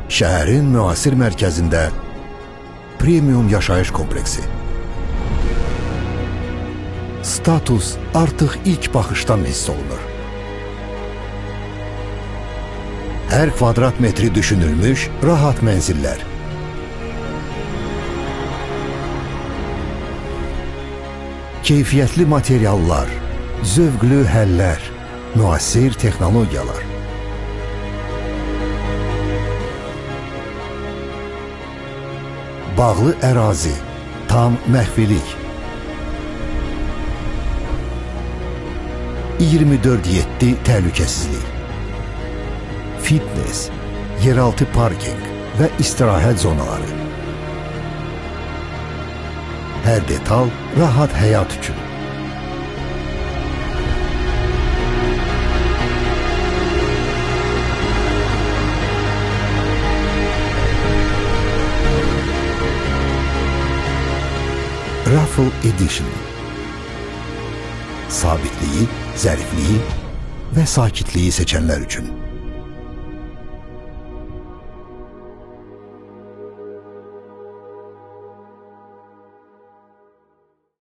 Şəhərin müasir mərkəzində premium yaşayış kompleksi. Status artıq ilk baxışdan hiss olunur. Hər kvadrat metri düşünülmüş rahat mənzillər. Keyfiyyətli materiallar, zövqlü həllər, müasir texnologiyalar. Bağlı ərazi, tam məxfilik. 24/7 təhlükəsizlik. Fitness, yeraltı parking və istirahət zonaları. Hər detal rahat həyat üçün. Raffle Edition. Sabitliyi, zərifliyi və sakitliyi seçənlər üçün.